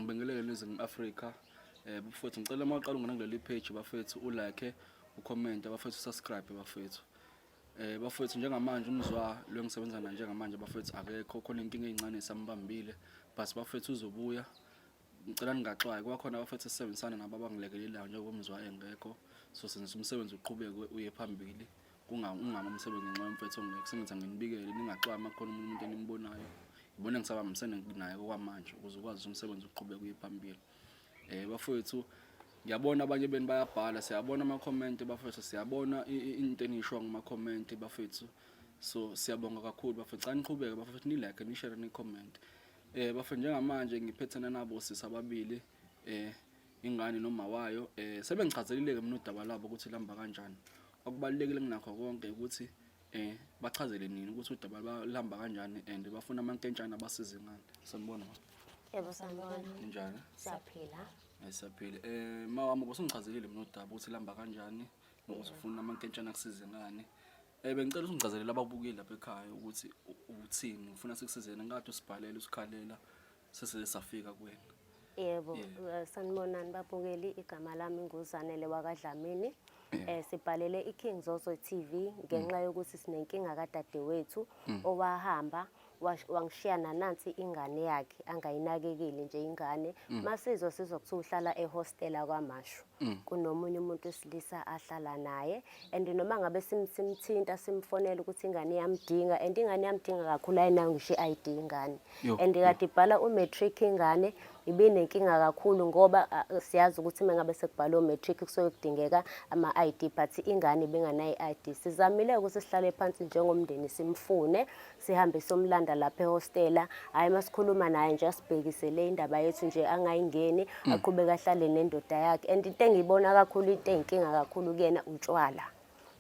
Angibingelele Ningizimu Afrika. Bafethu ngicela uma uqala ungena kuleli page bafethu ulike, ucomment, bafethu subscribe bafethu. Bafethu njengamanje umzwa lo engisebenza naye njengamanje bafethu akekho khona inkinga ezincane esambambile but bafethu uzobuya. Ngicela ningaxwayi kwakhona abafethu esisebenzisana nabo abangilekelelayo njengoba umzwa engekho. So senza umsebenzi uqhubeke uye phambili. Ungami umsebenzi ngenxa yomfethu ongekho. Sengithi anginibikele ningaxwayi uma kukhona omunye umuntu enimbonayo. Ngibona ngisabambisene naye okwamanje ukuze ukwazi ukuthi umsebenzi uqhubeke uye phambili. Bafowethu ngiyabona abanye benu bayabhala, siyabona ama-comment bafowethu, siyabona into eniyishoyo ngama-comment bafowethu. So siyabonga kakhulu bafowethu, cha niqhubeke bafowethu ni-like, ni-share, ni-comment. Bafowethu njengamanje ngiphethene nabo osisi ababili ingane noma wayo sebengichazelile-ke mina udaba lwabo ukuthi lihamba kanjani. Okubalulekile kunakho konke ukuthi bachazele nini ukuthi udaba lihamba kanjani and bafuna amankentshana abasize ngani. Sanibona ma. Yebo sanibona. Ninjani? Siyaphila. Siyaphila. Ma wami ubusungichazelile mina udaba ukuthi lihamba kanjani nokuthi ufuna amankentshana akusize ngani. Bengicela usungichazelele ababukeli lapha ekhaya ukuthi uthini, ufuna sikusizeni ngikade usibhalela usikhalela seseze safika kuwena. Yebo, sanibonani babukeli, igama lami nguZanele wakaDlamini. Sibhalele iKing Zozo TV ngenxa yokuthi sinenkinga kadadewethu owahamba wangishiya nanansi ingane yakhe angayinakekeli nje ingane. Masizwa sizwa kuthiwa uhlala ehostela kwaMashu. Kunomunye umuntu wesilisa ahlala naye and noma ngabe simthinta simfonela ukuthi ingane iyamdinga and ingane iyamdinga kakhulu ayinayo ngisho i-ID ingane. And kade ibhala u-matric ingane ibinenkinga kakhulu ngoba siyazi ukuthi uma ngabe sekubhalwe u-matric kusuke kudingeka ama-ID but ingane ibinganayo i-ID. Sizamile ukuthi sihlale phansi njengomndeni simfune sihambe siyomlanda lapha ehostela. Hhayi masikhuluma naye nje asibhekise le indaba yethu nje angayingeni aqhubeke ahlale nendoda yakhe. And into engiyibona kakhulu into eyinkinga kakhulu kuyena utshwala.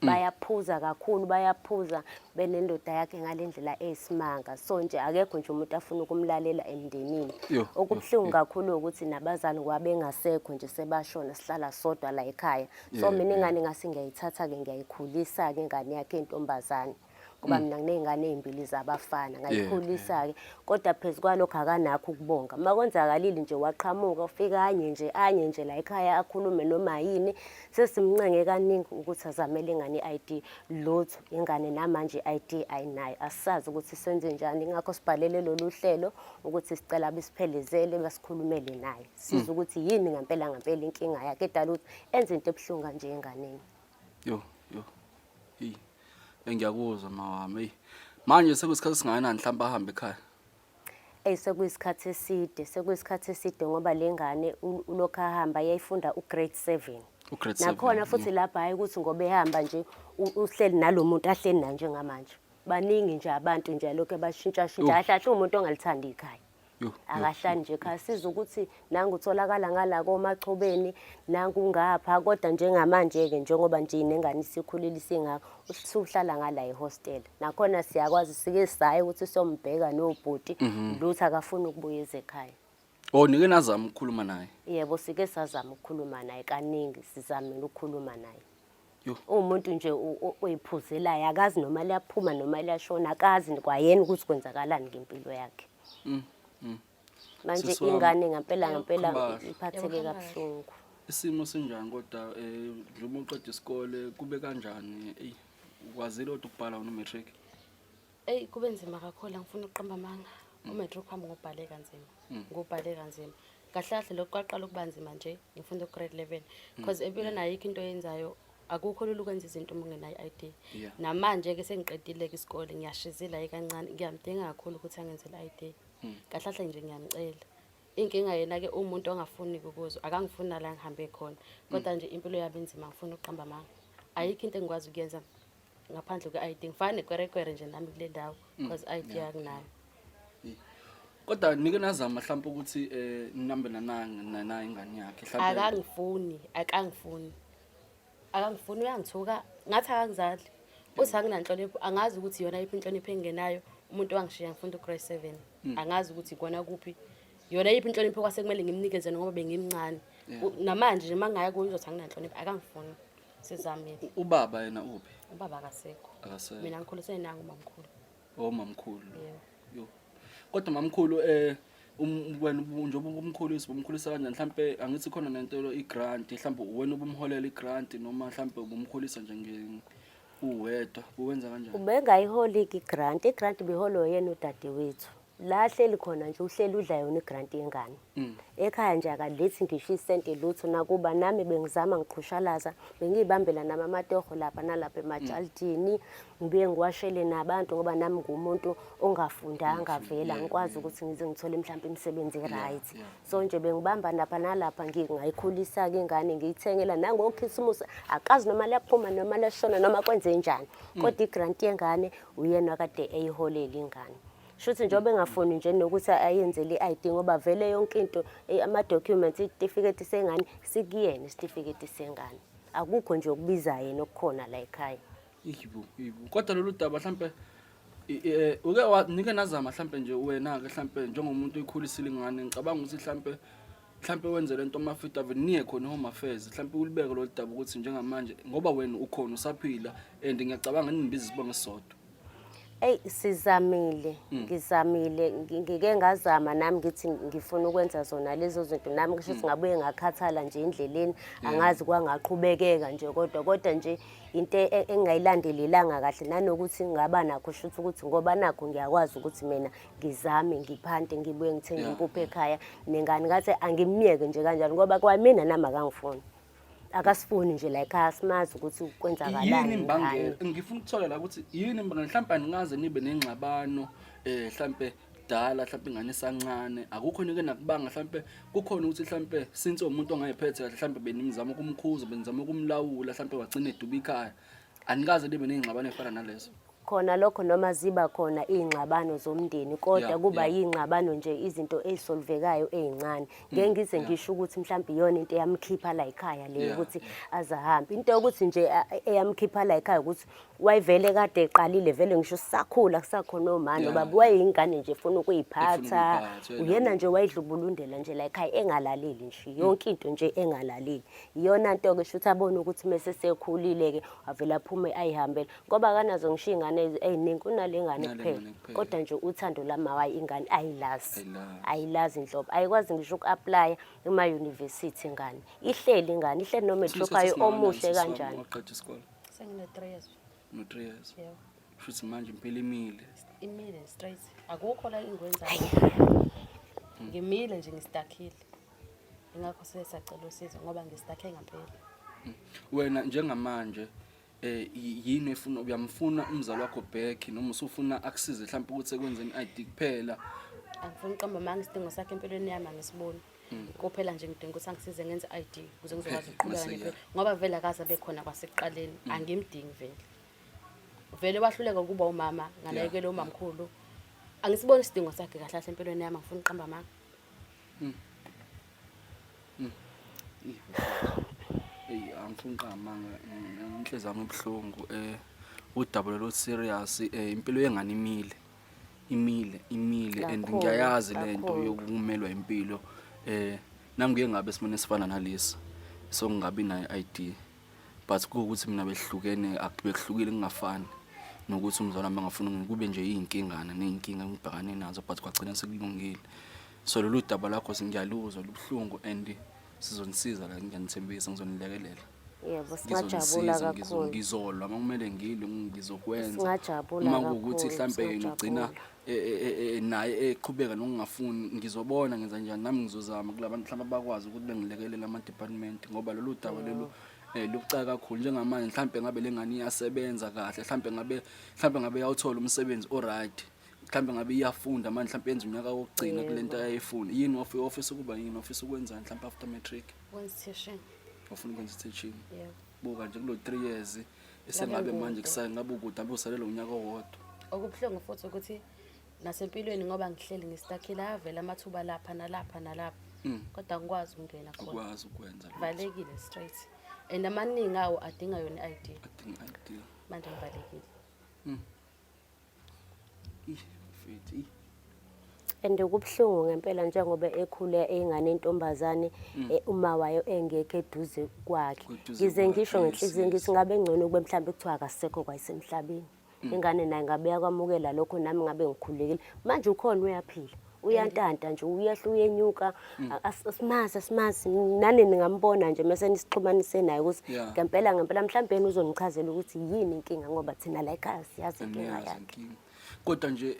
Bayaphuza kakhulu, bayaphuza benendoda yakhe ngale ndlela eyisimanga. So nje akekho nje umuntu afuna ukumlalela emndenini. Okubuhlungu kakhulu ukuthi nabazali ngoba bengasekho nje sebashona sihlala sodwa la ekhaya. So mina ingane ngase ngiyayithatha-ke ngiyayikhulisa-ke ingane yakhe intombazane. Ngoba mina nginey'ngane ey'mbili zabafana ngayikhulisa-ke kodwa phezu kwalokho akanakho ukubonga. Uma kwenzakalile nje waqhamuka ufika anye nje anye nje la ekhaya akhulume noma yini sesimncenge kaningi ukuthi azamele ingane i-ID lutho ingane namanje i-ID ayinayo asisazi ukuthi senze njani ingakho sibhalele lolu hlelo ukuthi sicela besiphelezele basikhulumele naye sizwe ukuthi yini ngempela ngempela inkinga yakhe edala ukuthi enze into ebuhlungu kanje enganeni. Yo yo. Hey. Engiyakuzwa mawami. Hey. Manje sekuyisikhathi singakanani mhlawumbe ahambe ekhaya? Eyi sekuyisikhathi eside, sekuyisikhathi eside ngoba le ngane ulokhu ahamba yayifunda u-grade 7. U-grade 7. Nakhona futhi lapha hhayi ukuthi ngoba ehamba nje uhleli nalo muntu ahleli naye njengamanje. Baningi nje abantu nje lokhu ebashintshashintsha kahle kahle uwumuntu ongalithandi ikhaya. Akahlali nje ekhaya siza ukuthi nangu utholakala ngala komachobeni nangu ngapha kodwa njengamanje-ke njengoba nje nengane isikhulile isingaka usuhlala ngala ehostela nakhona siyakwazi sike saye ukuthi siyombheka nobhuti lutho akafuni ukubuya eze ekhaya. Oh nike nazama ukukhuluma naye? Yebo sike sazama ukukhuluma naye kaningi sizamile ukukhuluma naye. Uwumuntu nje oyiphuzelayo akazi noma liyaphuma noma liyashona akazi kwayena ukuthi kwenzakalani ngempilo yakhe. Manje Sisi wami, ingane ngempela ngempela Khumalo. iphatheke kabuhlungu. Isimo sinjani kodwa njengoba uqeda isikole kube kanjani? Eyi ukwazile kodwa ukubhala wena umatric? Eyi kube nzima kakhulu angifuni ukuqamba amanga. Umatric wami ngubhale kanzima. Ngubhale kanzima. Kahle kahle lokhu kwaqala ukuba nzima nje ngifunda u-grade 11 because empilweni ayikho into oyenzayo akukho lula ukwenza izinto uma ungenayo i-ID. Namanje ke sengiqedile ke isikole ngiyashizila ke kancane ngiyamdinga kakhulu ukuthi angenzele i-ID. Kahle kahle nje ngiyamcela. Inkinga yena ke umuntu ongafuni ukuzwa akangifuni nala ngihambe khona kodwa nje impilo yami inzima ngifuna ukuqamba amanga. Ayikho into engikwazi ukuyenza ngaphandle kwe-ID ngifana nekwerekwere nje nami kule ndawo because ID anginayo. Kodwa nike nazama mhlawumbe ukuthi ninambe nananga naye ingane yakhe mhlawumbe Akangifuni, akangifuni. Akangifuni uyangithuka ngathi akangizali. Uthi anginanhlonipho angazi ukuthi iyona yiphi inhlonipho engingenayo umuntu wangishiya ngifunda u-grade 7. Angazi ukuthi ikona kuphi. Yona yiphi inhlonipho kwase kumele ngimnikeze ngoba bengimncane. Namanje nje mangaya kuye uzothi anginanhlonipho akangifuni. Sizamile. Ubaba yena uphi? Ubaba akasekho. Akasekho. Mina ngikhuliswe nangu mamkhulu. Oh mamkhulu. Yebo. Yo. Kodwa mamkhulu Wena njengoba ubumkhulisa, ubumkhulisa kanjani? Mhlampe angithi khona nento i-grant, mhlampe wena ubumholela i-grant noma mhlampe ubumkhulisa nje uwedwa, uwenza kanjani? Ubengayiholi-ke i-grant, i-grant ibiholwa yena udadewethu. La ahleli khona nje uhleli udla yona i-grant yengane. Ekhaya nje akalethi ngisho isenti lutho, nakuba nami bengizama ngiqhushalaza, bengiyibambela nami amatoho lapha nalapha emajalidini, ngibuye ngiwashele nabantu ngoba nami ngumuntu ongafundanga vele, angikwazi ukuthi ngize ngithole mhlawumbe imisebenzi e-right. So nje bengibamba lapha nalapha, ngingayikhulisa-ke ingane, ngiyithengela nangokhisimusi, akazi noma liyaphuma noma liyashona noma kwenzenjani, kodwa i-grant yengane uyena kade eyiholela ingane. Shuthi njengoba engafuni nje nokuthi ayenzele i-ID ngoba vele yonke into, ama-documents, isitifiketi sengane sikuyena, isitifiketi sengane. Akukho nje okubiza yena okukhona la ekhaya. Ibo, ibo. Kodwa lolu daba mhlampe uke nike nazama mhlampe nje wena-ke mhlampe njengomuntu oyikhulisile ingane, ngicabanga ukuthi mhlampe wenze lento ama-affidavit niye khona e-Home Affairs, mhlampe ulibeke lolu daba ukuthi njengamanje ngoba wena ukhona usaphila and ngiyacabanga ninibiza isibongo esisodwa. Eyi sizamile, ngizamile, ngike ngazama nami ngithi ngifuna ukwenza zona lezo zinto, nami kusho ukuthi ngabuye ngakhathala nje endleleni, angazi kwangaqhubekeka nje, kodwa nje into engingayilandelelanga kahle, nanokuthi ngaba nakho shuthi ukuthi ngoba nakho ngiyakwazi ukuthi mina ngizame ngiphante ngibuye ngithenge impuphu ekhaya nengane, ngathi angimyeke nje kanjalo ngoba kwamina nami akangifuni. Akasifuni nje la ekhaya, asimazi ukuthi kwenzakalani. Yini imbangela? Ngifuna ukuthola la ukuthi yini imbangela, mhlawumbe anikaze nibe nengxabano mhlawumbe kudala, mhlawumbe ingane esancane, akukho nike nakubanga, mhlawumbe kukhona ukuthi mhlawumbe since umuntu ongayiphethe kahle, mhlawumbe benimzama ukumkhuza, benizama ukumlawula, mhlawumbe wagcina eduba ikhaya. Anikaze nibe ney'ngxabano ey'fana nalezo? Khona lokho noma ziba khona iy'ngxabano zomndeni, kodwa kuba yiy'ngxabano nje izinto ey'solvekayo ey'ncane. Ngeke ngize ngisho ukuthi mhlawumbe iyona into eyamkhipha la ekhaya le ukuthi aze ahambe. Into yokuthi nje eyamkhipha la ekhaya ukuthi wayevele kade eqalile vele ngisho sisakhula kusakhona omama nobaba, wayeyingane nje efuna ukuyiphatha. Uyena nje wayedlubulundela nje la ekhaya engalaleli nje yonke into nje engalaleli. Iyona nto-ke shuthi abone ukuthi mese sekhulile-ke avele aphume ayihambele, ngoba akanazo ngisho iy'ngane ey'ningi, unale ngane kuphela. Kodwa nje uthando lamawayi ingane ayilazi, ayilazi nhlobo, ayikwazi ngisho uku-aplaya ema-university ingane. Ihleli ingane, ihleli no-matric wayo omuhle kanjani. Waqeda isikole? Sengine-3 years. No-3 years. Yebo. Shuthi manje impela imile. Imile straight. Akukho la engikwenzayo. Ngimile nje, ngistakhile. Ingakho siye sacela usizo ngoba ngistakhe ngempela. Wena njengamanje yini efuna, uyamfuna umzali wakho back noma usufuna akusize mhlawumbe ukuthi ekwenzeni i-ID kuphela? Angifuni uqamba amanga, isidingo sakhe empilweni yami angisiboni. Kuphela nje ngidinga ukuthi angisize ngenze i-ID ukuze ngizokwazi ukuqhubeka nempilo, ngoba vele akaze abe khona kwasekuqaleni, angimdingi vele. Vele wahluleka ukuba umama, nganakekela umamkhulu. Angisiboni isidingo sakhe kahle kahle empilweni yami, angifuni uqamba amanga. Eyi angifuni uqamba amanga, inhliziyo yami ibuhlungu. Udaba lolu serious, impilo yengane imile. Imile, imile and ngiyayazi lento yokumelwa impilo. Nami ngike ngabe esimweni esifana nalesi, so ngingabi nayo i-ID. But kuwukuthi mina behlukene, bekuhlukile kungafani nokuthi umzali wami engafuni kube nje iy'nkingana ney'nkinga engibhekane nazo, but kwagcina sekulungile. So lolu daba lakho ngiyaluzwa lubuhlungu and sizonisiza la, ngiyanithembisa ngizonilekelela. Yebo, singajabula kakhulu. Ngizolwa uma kumele ngilwe, ngizokwenza. Singajabula Uma kuwukuthi mhlampe yena ugcina naye eqhubeka nokungafuni, ngizobona ngenza njani, nami ngizozama kulabantu mhlawumbe abakwazi ukuthi bengilekelele ama-department, ngoba lolu daba lolu lubucayi kakhulu. Njengamanje mhlampe ngabe le ngane iyasebenza kahle, mhlampe ngabe iyawuthola umsebenzi o-right, mhlampe ngabe iyafunda manje, mhlampe yenza unyaka wokugcina kule nto ayayifuna. Yini ofisa ukuba yini, ofisa ukwenzani mhlampe after matric? Ukwenza i-teaching. Ufuna ukwenza i-teaching? Yebo. Buka nje kulo 3 years esengabe manje kusale ngabe ukude, abe usalele unyaka owodwa. Okubuhlungu futhi ukuthi nasempilweni ngoba ngihleli ngistakhile, avela amathuba lapha nalapha nalapha. Kodwa angikwazi ukungena khona. Ukwazi ukwenza lokho. Valekile straight. And amaningi awo adinga yona i-ID. Adinga i-ID. Manje ngivalekile. Mfethu. And kubuhlungu ngempela njengoba ekhule eyingane entombazane, uma wayo engekho eduze kwakhe. Ngize ngisho ngenhliziyo ngithi ngabe ngcono kube mhlawumbe kuthiwa akasekho kwayisemhlabeni. Ingane nayo ngabe yakwamukela lokho, nami ngabe ngikhululekile. Manje ukhona uyaphila. Uyantanta nje, uyehla uyenyuka. Asimazi, asimazi. Nani ningambona nje mase nisixhumanise naye ukuthi ngempela ngempela mhlawumbe yena uzonichazela ukuthi yini inkinga, ngoba thina la ekhaya siyazi inkinga Aniyazi yakhe. inkinga. Kodwa nje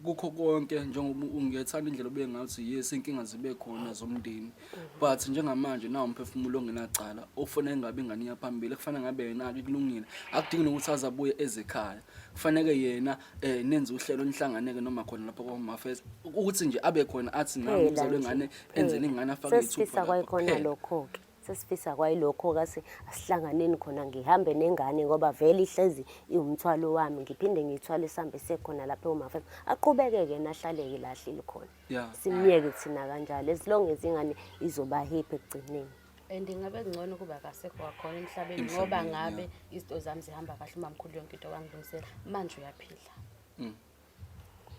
kukho konke, njengoba ungethanda indlela obe ngathi yes, inkinga zibe khona zomndeni, but njengamanje nawo umphefumulo ongenacala okufanele ngabe ingane iya phambili, kufanele ngabe yena-ke kulungile, akudingi nokuthi aze abuye ezekhaya, kufanele yena nenze uhlelo nihlanganeke noma khona lapho kwa-Home Affairs, ukuthi nje abe khona athi nami Phela umzali nje, wengane enzele phela. ingane afake iy'thupha Sesifisa lapha kwayikhona kuphela. lokho-ke, sesifisa kwayilokho kasi asihlanganeni khona, ngihambe nengane ngoba vele ihlezi iwumthwalo wami, ngiphinde ngiyithwale sihambe siye khona lapha e-Home Affairs, aqhubeke-ke nahlale-ke la ahleli khona. Simyeke thina kanjalo, as long as ingane izoba happy ekugcineni. And ngabe kungcono ukuba akasekho kwakhona emhlabeni, ngoba Emhlabeni, ngabe izinto zami zihamba kahle, umamkhulu yonke into wangilungisela. Manje uyaphila.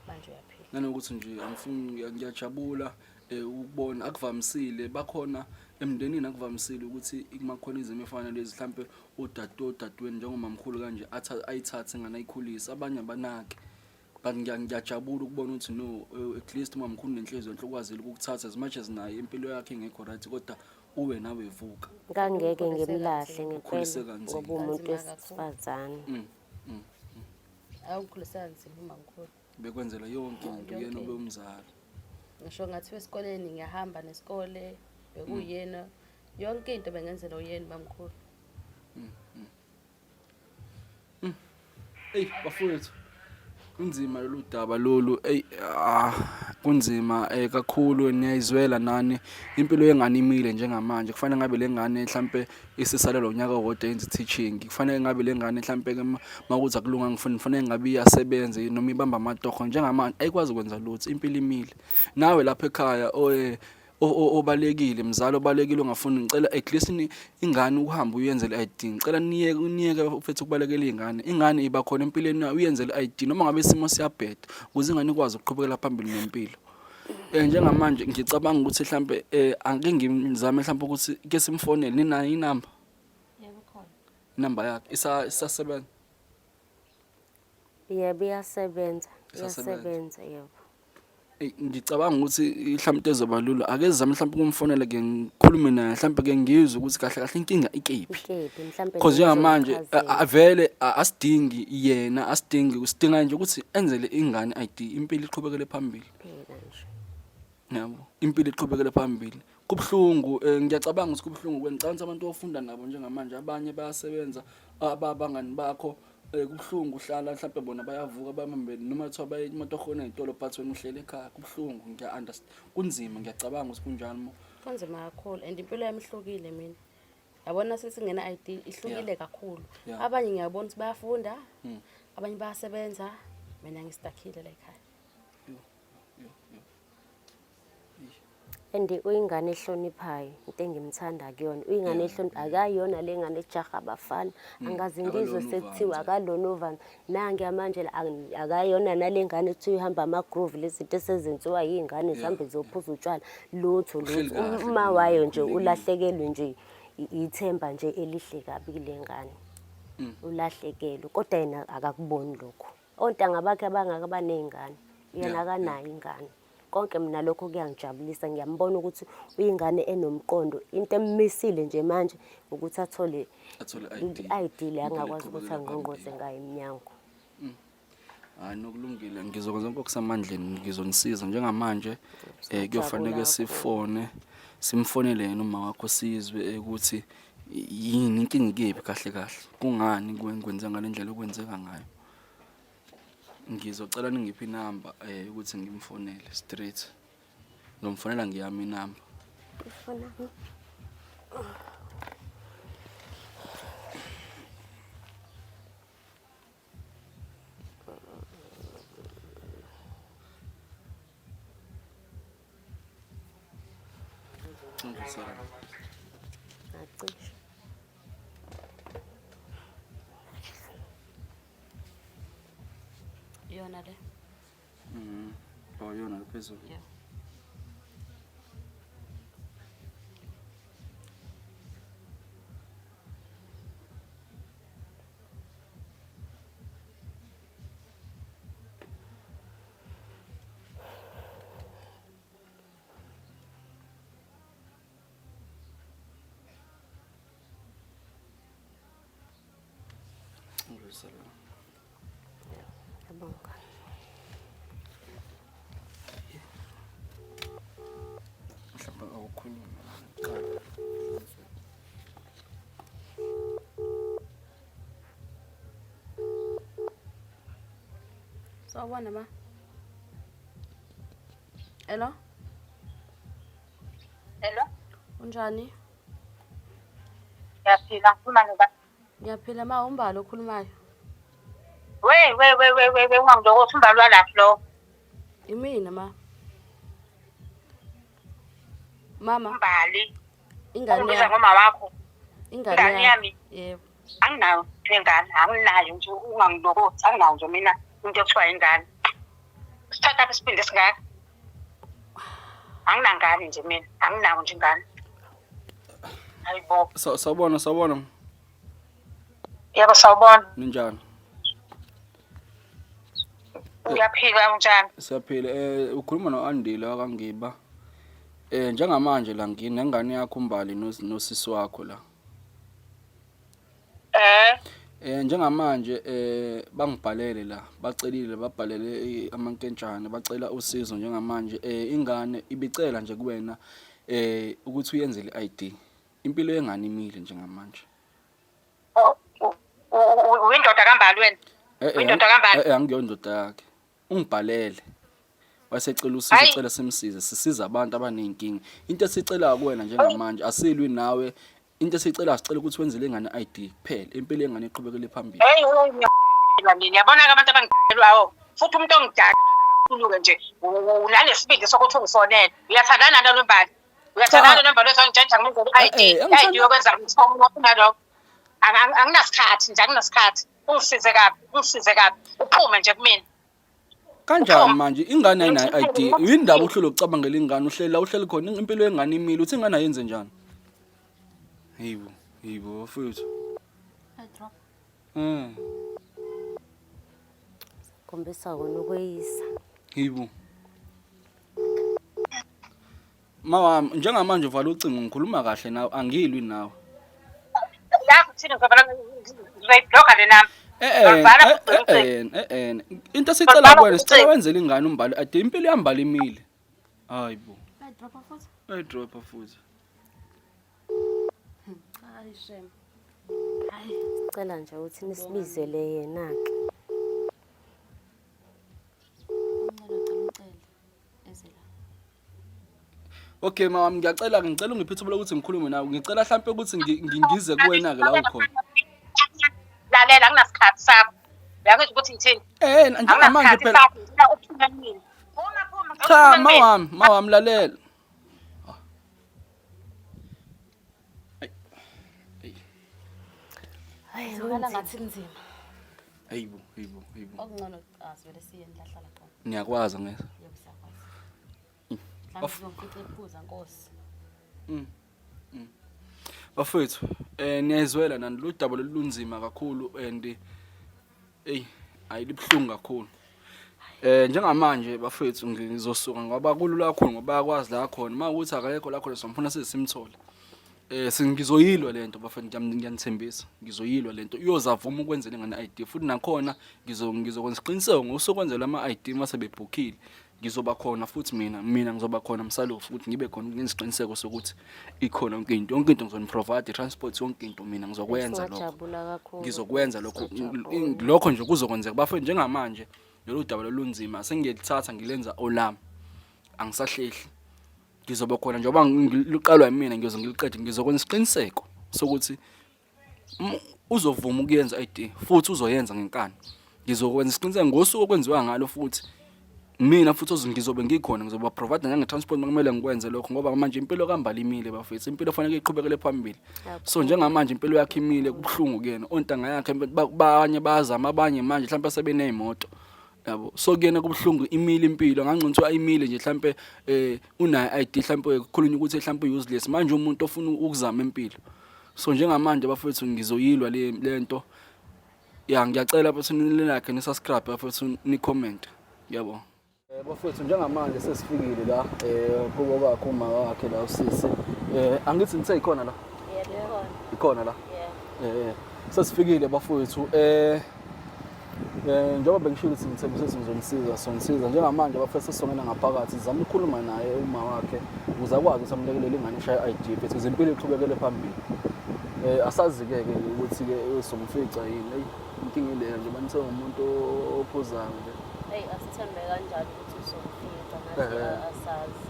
Manje uyaphila. Nanokuthi nje angifuni, ngiyajabula ukubona akuvamisile bakhona emndenini, akuvamisile ukuthi kumakhona izimo efana lezi, mhlambe udade odadweni njengomamkhulu kanje athi ayithathe ingane ayikhulise, abanye abanaki. But ngiyajabula ukubona ukuthi no, at least umamkhulu nenhliziyo enhle ukwazile ukukuthatha, as much as naye impilo yakhe ingekho right, kodwa uwe nawe vuka. Ngangeke Ukhulise ngimlahle kanzima. ngempela Ukhulise kanzima. ngoba umuntu Kanzima kakhulu. wesifazane. Awungikhulise kanzima umamkhulu. Bekwenzela yonke into, Yonke yena into. obewumzali. Ngisho ngathiwa esikoleni ngiyahamba nesikole, bekuyena yonke into bengenzela uyena mamkhulu. Ey bafowethu, kunzima lolu daba lolu. Ey, kunzima kakhulu, niyayizwela nani impilo yengane imile njengamanje. Kufanele ngabe le ngane mhlambe isisalelwa unyaka owodwa yenza teaching, kufanele ngabe le ngane mhlambe ke makuthi akulunga ngifuna, kufanele ngabe iyasebenza noma ibamba amatoho. Njengamanje ayikwazi ukwenza lutho, impilo imile. Nawe lapha ekhaya obalekile, mzali obalekile ongafuni, ngicela at least ingane uhambe uyenzele ID. Ngicela niyeke mfethu ukubalekela ingane. Ingane iba khona empilweni yayo, uyenzele ID noma ngabe isimo siyabheda, ukuze ingane ikwazi ukuqhubekela phambili nempilo. Njengamanje ngicabanga ukuthi mhlambe ake ngizame mhlambe ukuthi ke simfonele. Ninayo inamba? Yebo, khona. Inamba yakhe isasebenza? Yebo, iyasebenza. Isasebenza. Iyasebenza, yebo. Eyi, ngicabanga ukuthi mhlawumbe into ezoba lula, ake sizame mhlawumbe ukumfonela ke ngikhulume naye, mhlawumbe ke ngizwe ukuthi kahle kahle inkinga ikephi. Ikephi mhlawumbe. Because njengamanje ngizomchazela. Avele asidingi yena, asidingi, sidinga nje ukuthi enzele ingane ID, impilo iqhubekele phambili. Phela nje. Yabo, impilo iqhubekele phambili. Kubuhlungu, ngiyacabanga ukuthi kubuhlungu kwena. Ngicabanga ukuthi abantu ofunda nabo njengamanje abanye bayasebenza, abangani bakho, kubuhlungu uhlala mhlawumbe bona bayavuka bambe noma kuthiwa baye ematohweni ey'tolo, but wena uhleli ekhaya, kubuhlungu. Ngiya-understand, kunzima, ngiyacabanga ukuthi kunjani mo. Kunzima kakhulu and impilo yami ihlukile mina. Yabona since ngena ID ihlukile kakhulu. Abanye ngiyabona ukuthi bayafunda, abanye bayasebenza, mina ngistakile la ekhaya. Yo, yo, yo. And uyingane ehloniphayo, into engimthanda kuyona. Uyingane ehlonipha, akayona le ngane ejaha abafana. Angaze ngizwe Akalona sekuthiwa uvanzi. akalona uvanzi. Nange manje la, akayona nale ngane ekuthiwa ihamba ama-groove, lezi zinto esezenziwa yiy'ngane zihambe ziyophuza utshwala. Lutho, Uhleli lutho. kahle Uma nje, wayo nje ukhululekile. ulahlekelwe nje ithemba nje elihle kabi kule ngane. Ulahlekelwe, kodwa yena akakuboni lokho. Ontanga bakhe abangaka baney'ngane, yena akanayo ingane. Konke mina lokho kuyangijabulisa, ngiyambona ukuthi uyingane enomqondo. Into emmisile nje manje ukuthi athole Athole i-ID. i-ID le Impilo angakwazi ukuthi iqhubekele angqongqoze phambili. ngayo emnyango. Hayi, nokulungile, ngizokwenza konke okusemandleni, ngizonisiza njengamanje. Kuyofanele Siyajabula sifone, simfonele yena uma wakho, sizwe ukuthi yini inkinga, ikephi kahle kahle, kungani kwenzeka ngale ndlela okwenzeka ngayo. Ngizocela ningiphe inamba ukuthi ngimfonele straight. Ngizomfonela ngeyami inamba. Ifona. Ngisara. Ngacisha. Iyona le. Oh, yona phezulu. Yeah. Dlulisa la. Yabonga. Mhlawumbe awukhulume kuqala. Sawubona ma. Hello? Hello? Unjani? Ngiyaphila, ngikhuluma noba. Ngiyaphila ma umbalo okhulumayo. We we we we we we ungangilokothi umbalo walaphi lo? Imina ma. Mama. Umbali. Ingane Ungibiza ngoma wakho. Ingane yami. Yebo. Anginayo ingane, anginayo nje ungangilokothi, anginayo nje mina into ekuthiwa ingane. Sithatha isibindi esingaka. Anginangane nje mina, anginawo nje ingane. Hayibo. Sawubona, sawubona. Yebo sawubona. Ninjani? Uyaphila unjani? Siyaphila. Eh ukhuluma noAndile wakaNgiba. Eh njengamanje la nginengane yakho uMbali nosisi wakho la. Eh Eh njengamanje eh bangibhalele la bacelile babhalele amankentshane bacela usizo njengamanje eh ingane ibicela nje kuwena eh ukuthi uyenzele iID impilo yengane imile njengamanje. Uyindoda kaMbali wena? Eh, eh, Uyindoda kaMbali? Eh, eh angiyondoda yakhe. Ungibhalele. Wasecela usizo cela simsize sisiza abantu abaney'nkinga. Into esicela kuwena njengamanje asilwi nawe. Into esicela sicela ukuthi wenzele ingane ID kuphela. Impilo yengane iqhubekele phambili. Hey hey mina yabona ke abantu abangidakelwayo futhi umuntu ongidakela kakhulu-ke nje unalesibindi sokuthi ungifonele uyathandana nalo Mbali uyathandana nalo Mbali uzongitshentsha ngimenzele i-ID i-ID yokwenza nalokho anginasikhathi nje anginasikhathi ungisize kabi ungisize kabi uphume nje kumina Kanjani manje ingane ayinayo i-ID yindaba uhlelo ukucabangela ingane uhleli la uhleli khona impilo yengane imile uthi ingane ayenze njani Hayibo hayibo bafethu I drop. Khombisa kona ukweyisa. Hayibo Mawami njengamanje uvala ucingo ngikhuluma kahle nawe angilwi nawe. Yazi ukuthini ngizovala ngizoyibhlokha le namba. Eh eh eh eh into esicela kuwena sicela wenzele ingane umbali ade impilo yambali imile. Hayibo. Bayidropha futhi. Bayidropha futhi. Hayi shame. Hayi, sicela nje ukuthi nisibizele yena-ke. Uncele ucela ucele. Eze la. Okay mama ngiyacela ngicela ungiphe ithuba lokuthi ngikhulume nawe. Ngicela mhlampe ukuthi ngize kuwena ke la ukhona. Lalela anginasikhathi sakho. Uyangizwa ukuthi ngithini? Eh njengamanje phela. Phuma phuma. Cha mawami, mawami lalela. Hayi, Zwakala ngathi kunzima. Hayibo, hayibo, hayibo. Okungcono asivele siye nilahlala khona. Niyakwazi ngeke. Yebo siyakwazi. Mhlawumbe sizomfica ephuza nkosi. Bafethu, eh niyayizwela nani lo daba lolunzima kakhulu and ey ayilibuhlungu kakhulu. Eh njengamanje bafethu ngizosuka ngoba kulula kakhulu ngoba bayakwazi la khona. Uma ukuthi akekho la khona somfuna size simthole. Eh singizoyilwa lento bafethu ngiyanithembisa. Ngizoyilwa lento. Iyozavuma ukwenzela ingane ID futhi nakhona ngizokwenza isiqiniseko ngosukwenzela ama ID mase bebhukhile. Ngizoba khona futhi mina mina ngizoba khona msalofu ukuthi ngibe khona ngenza isiqiniseko sokuthi ikhona yonke into yonke into ngizoni-provide i-transport yonke into mina ngizokwenza lokho Singajabula kakhulu. ngizokwenza lokho Singajabula. lokho nje kuzokwenzeka bafethu njengamanje lolu daba lolunzima sengiyelithatha ngilenza olami angisahlehli ngizoba khona njengoba luqalwa yimina ngiyoze ngiliqede ngizokwenza isiqiniseko sokuthi uzovuma ukuyenza ID futhi uzoyenza ngenkani ngizokwenza isiqiniseko ngosuku okwenziwa ngalo futhi mina futhi ngizobe ngikhona ngizoba provide nange-transport makumele ngikwenze lokho ngoba manje impilo kaMbali imile bafethu impilo fanele iqhubekele phambili so njengamanje impilo yakhe imile kubuhlungu kuyena ontanga yakhe abanye bayazama abanye manje mhlawumbe sebeney'moto yabo so kuyena kubuhlungu imile impilo ngangcono kuthiwa imile nje mhlampe eh unayo ID mhlampe kukhulunywa ukuthi mhlampe useless manje umuntu ofuna ukuzama impilo so njengamanje bafethu ngizoyilwa le lento ya ngiyacela bafethu nilike ni subscribe bafethu ni comment yabo eh bafethu njengamanje sesifikile la eh kubo kwakhe uma wakhe la usisi eh angithi ngithe ikhona la Yebo, ikhona la yeah. eh sesifikile bafethu eh Njengoba bengishilo ukuthi ngithembise ukuthi ngizonisiza, sonisiza. Njengamanje abafethu sesongena ngaphakathi, sizama ukukhuluma naye uma wakhe ukuze akwazi ukuthi amlekelele ingane ishaye i-ID mfethu ukuze impilo iqhubekele phambili. Asazi-ke ke ukuthi-ke somfica yini. Eyi, inkinga ileyo nje, banithe umuntu ophuzayo nje. Eyi, asithembe kanjalo ukuthi uzomfica nathi asazi.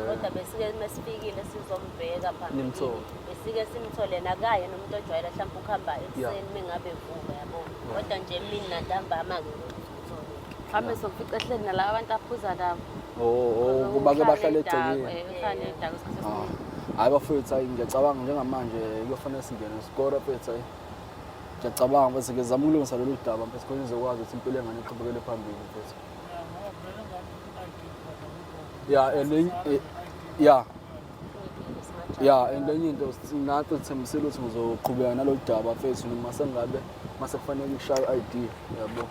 Kodwa besike mesifikile sizombheka phambili. Nimthole. Besike simthole nakaye nomuntu ojwayele mhlawumbe ukuhamba ekuseni mengabe evuka yabo. Kodwa nje emini nantambama-ke uzomthola. Mhlawumbe sokufica ehleli nalaba abantu aphuza nabo. Oh, kuba ke bahlale egcekeni. Uhlale edakwe isikhathi esiningi. Hhayi bafowethu, hhayi ngiyacabanga njengamanje kuyofanele singene isikole bafethu, hhayi. Ngiyacabanga bese ngizama ukulungisa lolu daba mfethu khona izokwazi ukuthi impilo yengane iqhubekele phambili mfethu. Ya, and ya. Ya, and enye into nathi sithembisile ukuthi ngizoqhubeka nalolu daba mfethu noma sengabe mase kufanele ngishaye i-ID yabo.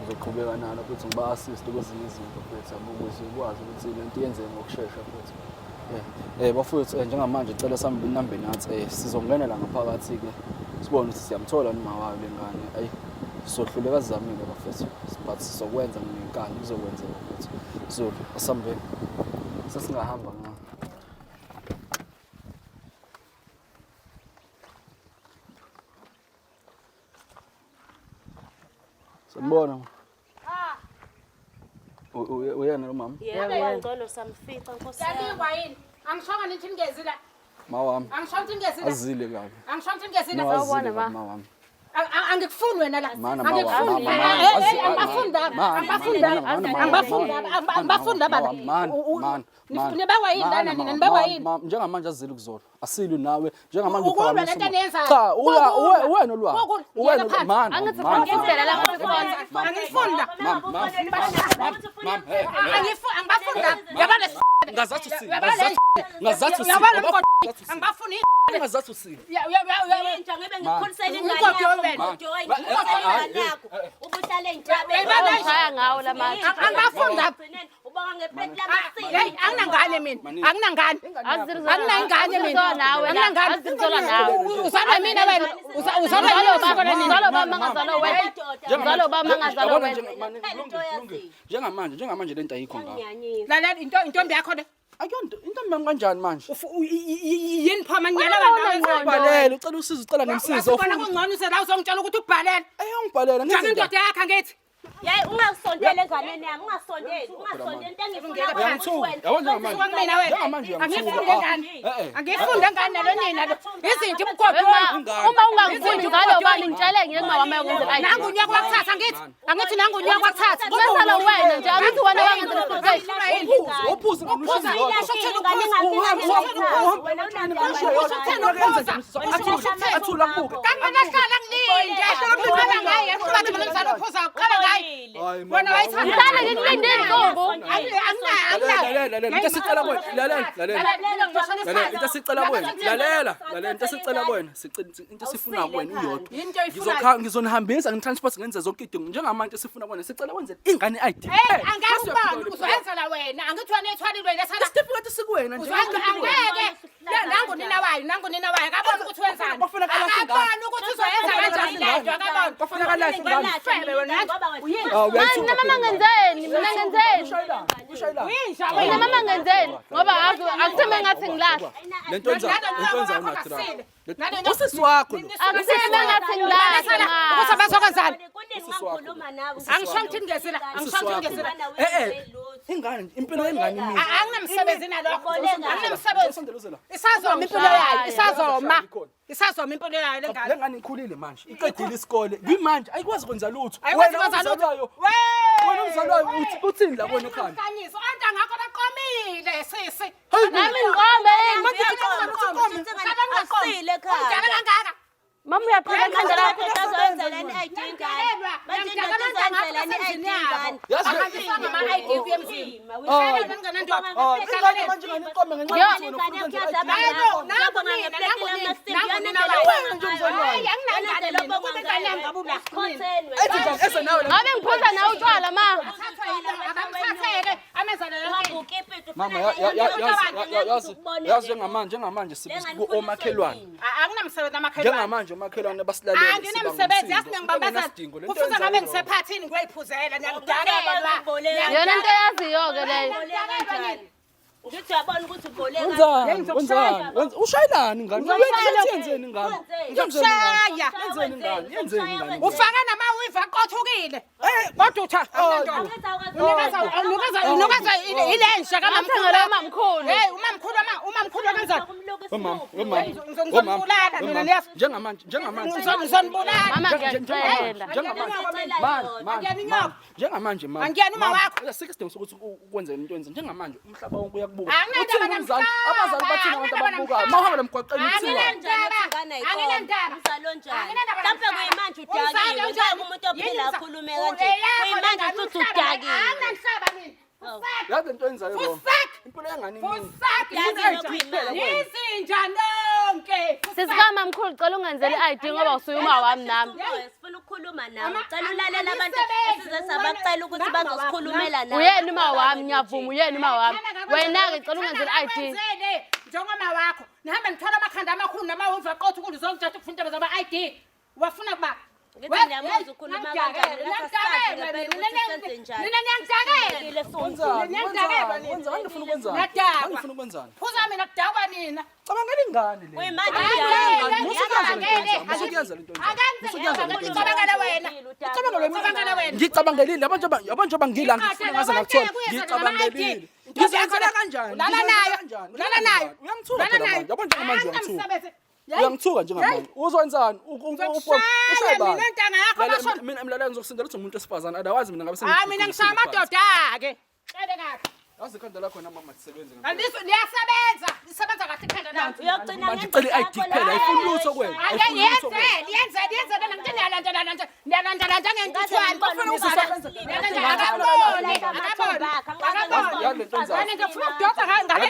Ngizoqhubeka nalo futhi ngiba-assist kwezinye izinto mfethu yabo ukuze ikwazi ukuthi le nto yenzeke ngokushesha futhi. Bafowethu njengamanje cela sambe nambe nathi sizongenela ngaphakathi ke sibone ukuthi siyamthola noma wayo lengane. Ayi sizohluleka sizamile bafethu but sizokwenza ngenkani kuzokwenzeka futhi. Zulu asambeni. Sesingahamba nga. Sanibona. Uyena lo mama? Yebo, ngcono samfica nkosi yami. Yanikwa yini? Angishonga nithi ningezi la. Ma wami. Angishonga nithi ningezi la. Azile kabi. Angishonga nithi ningezi la. No, azile Sawubona, kabi ma. ma wami. Angikufuni wena la. Mana, ma Angikufuni. wami, ma, ma, Angibafuni laba. Angibafuni laba. Angibafuni laba. Angibafuni laba. Nibawa yini lana nina? Nibawa yini? Njengamanje azile kuzolo. Asilwi nawe njengamanje Ukulwa uphakamisa lento umoya. eniyenzayo. Cha, Ukulwa. wena olwayo. Ukulwa. Wena Yena phansi. man. Angithi man, ufuna la ngathi Angifuni la. Angibafuni la. Yabona Ngazathi usile. Yabona le- Ngazathi usile. Yabona mgodi. Angibafuni. Ngazathi usile. Ya ya ya. Inja ngibe ngikukhulisela ingane Umgodi yakho, wena. umgodi wena, ingane yakho. Ubuhlale entabeni. Ngishaya ngawo la matshe. Angibafuni la. Ubonga ngepleti lamasini. Hey, anginangane mina. Anginangane. Anginangane mina. Nawe la. Anginangane. Azizolwa nawe. Uzalwa mina wena. Uzalwa mina uzalwa nini? Uzalwa baba ngazalwa wena. Uzalwa baba ngazalwa wena. Njengamanje njengamanje lento ayikho ngawo. Lalela into intombi yakho le. Akuyonto intombi yami kanjani manje? Yini pho manyela wena? Ubhalele, ucela usizo, ucela ngimsize. Ubona kungcono usela uzongitshela ukuthi ubhalele. Ayongibhalela Njani indoda yakhe angithi? Yeyi, ungasondeli enganeni yami, ungasondeli, ungasondeli. Into engifuna Uyangithuka. wena. Yabona njengamanje. Suka kumina wena. Njengamanje uyangithuka. Angifunde ngane. Angifunde ngane nalo nina lo. Izinto umgodi Uma uma ungangifuni uzalwa ubani ngitshele ngeke uma wami ayokwenza i-ID. Nangu unyaka wakuthatha angithi. Angithi nangu unyaka wakuthatha. Uzalwa wena nje angithi wena wangenza isiphethe. Uphuze Uphuza ngomshini usho ukuthini uphuza? Athula kubuke. Kangingahlala ngilinde. Uqala ngaye, uqala mina ngizalo uphuza, uqala ngaye. Wena wayithanda. Ngihlale ngikulinde insuku. Lalela, lalela, into esicela kuwena, lalela, lalela. Lalela, into esicela kuwena, lalela, lalela, into esicela kuwena, into esifuna kuwena iyodwa. Into oyifunayo. Ngizokha ngizonihambisa ngitransport ngenze zonke idingo njengamanje esifuna kuwena sicela wenze ingane i-ID. Hey, angeke ubani uzoyenzela wena. Angithi wena ethwalile wena sala. Isitifiketi sikuwena nje. Uzwenza angeke. Nangu nina wayo, nangu nina wayo. Akaboni ukuthi wenzani. Bafuneka alahle ingane. Akaboni ukuthi uzoyenza kanjani lento, akaboni. Bafuneka alahle ingane. Febe wena. Ah, Mina mama ngenzeni? Mina ngenzeni? Ushayelana. Uyinja Mina wena. mama ngenzeni? Ngoba akutheme ngathi ngilahla. Lento enza, lento enza Nalento unathi. Usisi wakho lo. Akutheme ngathi ngilahla ma. Ukuthi abazokwenzani? Kuningi mangikhuluma nawe. Angisho ngithi ngezila, angisho ngithi ngezila. Ingane, impilo yengane imile. Anginamsebenzi nalokho. Anginamsebenzi. Sondela uze la. Isazoma impilo yayo, isazoma. Isazoma impilo yayo Le lengane. ngane ikhulile manje. Iqedile isikole. Kwimanje ayikwazi kwenza lutho. Ayikwazi kwenza lutho. umzalwayo, Wee! wena umzalwayo uthi uthini la kuwena ekhanda? Nkanyiso, ontangakho baqomile sisi. Nami ngiqombe yini? Asile ekhaya. Umdala kangaka. Mama uyaphila ekhanda lakho. Yazi ingane manje ingane iqome ngenxa yokuthi wena ufuna ukwenza i-ID. Ingane mina, kube ingane yami ngabe ula. Ethi njani eze nawe la. Ngabe ngiphuza nawe utshwala ma. Akamthatheke amenzele yonke into. Mama yazi yazi njengamanje njengamanje omakhelwane. Anginamsebenzi amakhelwane. Njengamanje omakhelwane basilalele. Anginamsebenzi yazi ngiyangibambaza. Kufuze ngabe ngisephathini ngiyoyiphuzela ngiyakudakelwa. Yona into oyaziyo-ke leyo. Ngithi uyabona ukuthi uboleka. Wenzani? Wenzani? Wenza ushayelani ingane? Yenzeni ingane? Ngizokushaya. Yenzeni ingane? Yenzeni ingane? Ufake namawivi aqothukile. Kodwa utha unikeza unikeza unikeza ile nja kamamkhulu. Ngamthengela umamkhulu. Hey umamkhulu umamkhulu kanjani? Wemama, wemama. Ngizonibulala mina niyazi. Njengamanje, njengamanje. Ngizonibulala. Mama ngiyacela. Njengamanje, njengamanje mama. Angiyena uma wakho. Asikho isidingo sokuthi ukwenze into enze. Njengamanje umhlaba wonke uyakubuka. Anginandaba Uthini umzali? namhlaba. Abazali bathini abantu Anginandaba abakubukayo? namhlaba. Uma uhamba emgwaqeni kuthiwa Anginandaba. Anginandaba. Anginandaba Mhlawumbe namhlaba. kuyimanje Umzali udakiwe, onjani? njengoba umuntu ophila Yini umza- akhulume kanje. Eyakho Kuyimanje lengane, usuthi umhlaba. udakiwe. Anginamhlaba mina. Fusak. yazi lento oyenzayo wrong. Fusak. Impilo yengane iningi. Fusak. Udakiwe Izinja. kuyimanje. Izinja nonke. Fusak. Sisi kamamkhulu cela ungenzele i-ID ngoba usuye uma wami nami. Sifuna ukukhuluma nawe. Ama- Cela ulalela abantu angisebenzi, esize sabacela ukuthi ubona- bazosikhulumela nawe. Uyena uma wami ngiyavuma uyena uma wami. Wena-ke cela ungenzele i-ID. Wenzele njengoma wakho nihambe nithola amakhanda amakhulu namawuva aqotha ukudla uzongithatha ukufuna indaba zama-ID wafuna kuba Ngithi ngiyamuzwa ukhuluma kanjani, ngathi asazi ngempela ukuthi senze njani. nina niyangidakelwa Sihlulekile sonke. Wenzani? Niyangidakelwa Wenzani? nina. Wenzani? Ngifuna ukwenzani? Ngiyadakwa. Ngifuna ukwenzani? Phuza mina kudakwa nina. Cabangela ingane le. Kuyimanje Hayi, udakiwe. Musukuyenza lento oyenzayo, musukuyenza lento oyenzayo. Musukuyenza lento oyenzayo. Ucabangela wena. Ucabangela wena. Ngicabangelile abantu abantu abangila ngifuna ngaze ngakuthola. Ngicabangelile. Ngizenzela kanjani? Ulala Ngizenzela nayo. kanjani? Ulala nayo. Uyangithuka phela manje. Yabo njengamanje uyangithuka. Anginamsebenzi. Uyangithuka njengamanje. Uzokwenzani? Ngizokushaya mina ntanga yakho basho. Mina mlalela ngizokusindela ukuthi umuntu wesifazane otherwise mina ngabe Hayi mina ngishaya amadoda-ke. Xele kahle. Yazi ikhanda lakho nama lisebenze ngempela. Aliso liyasebenza. Lisebenza kahle ikhanda lami. Uyogcina Manje cela i-ID kuphela ayifuni lutho kuwena. Ake Ayifuni lutho kuwena. yenzele, yenzele, yenzele ngithi niyalandelana nje. Niyalandelana njengentuthwane. Akaboni, akaboni. Akaboni. Yazi lento oyenzayo. Wena nje ufuna ukudonsa ngale ngale.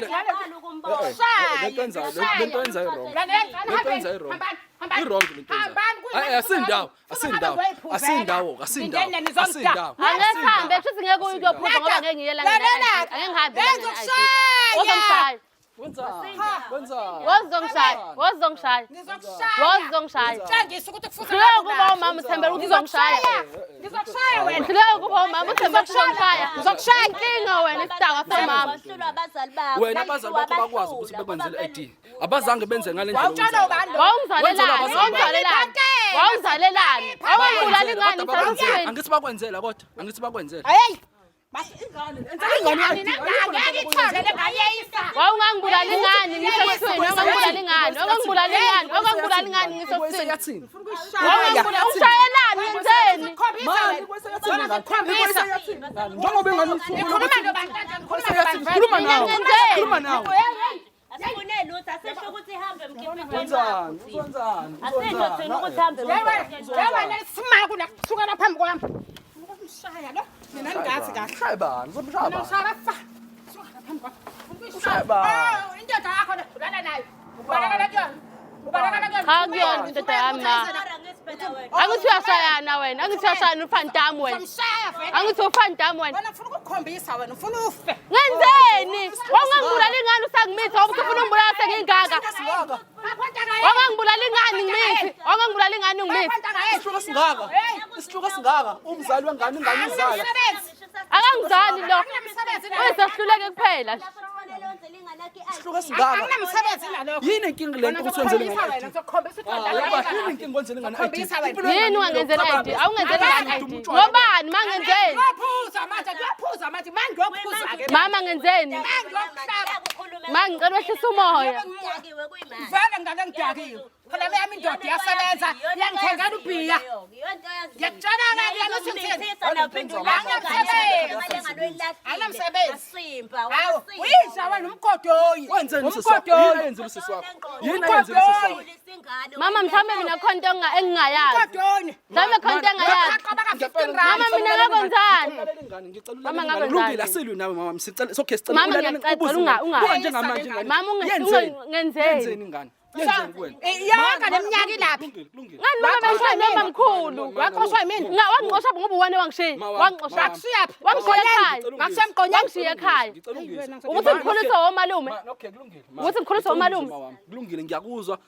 Lento oyenzayo, lento oyenzayo wrong. Lento oyenzayo wrong. I-wrong lento oyenzayo. Hayi asindawo, asindawo, asindawo, asindawo. Asindawo. Angeke sihambe kushuthi ngeke uye ukuyophuza ngoba ngeke ngiye la ngene-ID. Angeke ngihambe la ngene-ID. Wozongishaya. Wenzani? Wenzani? Wozongishaya. Wozongishaya. Ngizokushaya. Wozongishaya. Tshengisa ukuthi kufuze Hluleka ukuba umama uthembela ukuthi uzongishaya. Ngizokushaya wena. Hluleka ukuba umama uthembela ukuthi uzongishaya. Ngizokushaya. Inkinga wena isidakwa somama. Wahlulwa abazali bakho. Wena abazali bakho bakwazi ukuthi bekwenzele i-ID. Abazange benze ngale ndlela. Wawutshela oyenzayo. ubani lo? Wawungizalelani? Wawungizalelani? Wawungizalelani? Wawungibulala ingane Kodwa bakwenzela. ngisesiswini. Angithi bakwenzela kodwa, angithi bakwenzela. Hey! Enzela ingane i-ID. Ngeke ithole le ngane yeyisa. Wawungangibulala ingane ngisesiswini. Wawungangibulala ingane. Wawungangibulala ingane. Wawungangibulala ingane ngisesiswini. Yathini? Wawungangibulala. Ungishayelani ngenzeni? Manje kwese yathini ingane? Kwese yathini ingane? Njengoba ingane usuku Khuluma nobani kanjani? Khuluma nobani? Khuluma nawe. Ngenzeni? Khuluma nawe. Asifune lutho, asisho ukuthi ihambe emkipitweni Wenzani? wakho. Wenzani? Asisho thina ukuthi ihambe emkipitweni Hey wena simaku la kusuka la phambi kwami. Ukumshaya lo. Mina ngingazi kahle. Shaya bani? Uzomshaya Mina bani? ngishaya fa. Suka la phambi kwami. Ushaya bani? Oh, indoda yakho le ulala nayo. Ubalekela kuyona. Ubalekela kuyona. Cha kuyona indoda yami ma. Angithi uyashayana wena. Angithi uyashayana ufantamu wena. Uzomshaya vele. Angithi ufantamu wena. Wena ufuna ukukhombisa wena ufuna ufe. Ngenzeni? Wawungangibulala ingane usangimitha ngoba usufuna ungibulala sengingaka. Singaka. Wawungangibulala ingane ngimithi. Wawungangibulala ingane ngimithi. Isihluku esingaka. Isihluku esingaka. Umzali wengane ingane izala. Akangizali lo. Uyisehluleke kuphela. Isihluku esingaka. Anginamsebenzi nalokho. Yini inkinga lento ukuthi wenzele ingane ID? Ngizokukhombisa Yaba yini inkinga wenzele ingane ID? Khombisa wena. Impilo Yini ungangenzela ID? Awungenzela ingane ID. Ngobani mangenzeni? Ngiyophuza manje, ngiyophuza manje, manje ngiyophuza ke. Mama ngenzeni? Manje ngiyokuhlaba. Ma ngicela wehlisa umoya. Vele ngale ngidakiwe. Phela le yami indoda iyasebenza, iyangithengela ubhiya. Ngiyakutshela-ke ke ukuthi Anginamsebenzi. Hawu, uyinja wena umgodoyi. Wenzeni usisi wakho? Yini ayenzile usisi wakho? Yini ayenzile usisi wakho? Mama mhlawumbe mina khona into engingayazi. Umgodoyi. Mhlawumbe khona into engingayazi. Baqhaqa baka 15 rand. Mama mina ngakwenzani? Ulalela ingane, ngicela Mama, ulalele ingane. ngakwenzani? Lungile asilwi nawe mama, sicela sokhe sicela Mama, ulalele ngiyacela, ubuze unga- ingane. Buka njengamanje ingane. Mama, Yenzeni? ungenzeni? Yenzeni ingane? Yenzeni kuwena? Yonke le minyaka ilaphi? Kulungile, kulungile. Ngani mama bengishaya noma mkhulu? Waxoshwa yimina. Nga wangixosha ngoba uwena wangishiya. Ma wami, Wangixosha. ma wami. Wakushiyaphi? Wangishiya ekhaya. Wakushiya emgqonyeni? Wangishiya ekhaya. Ngicela ungizwe. Ukuthi ngikhuliswe womalume. Ma, okay, kulungile. Ma. Ukuthi ngikhuliswe Ngicela umalume. ungizwe, ma wami. Kulungile ngiyakuzwa.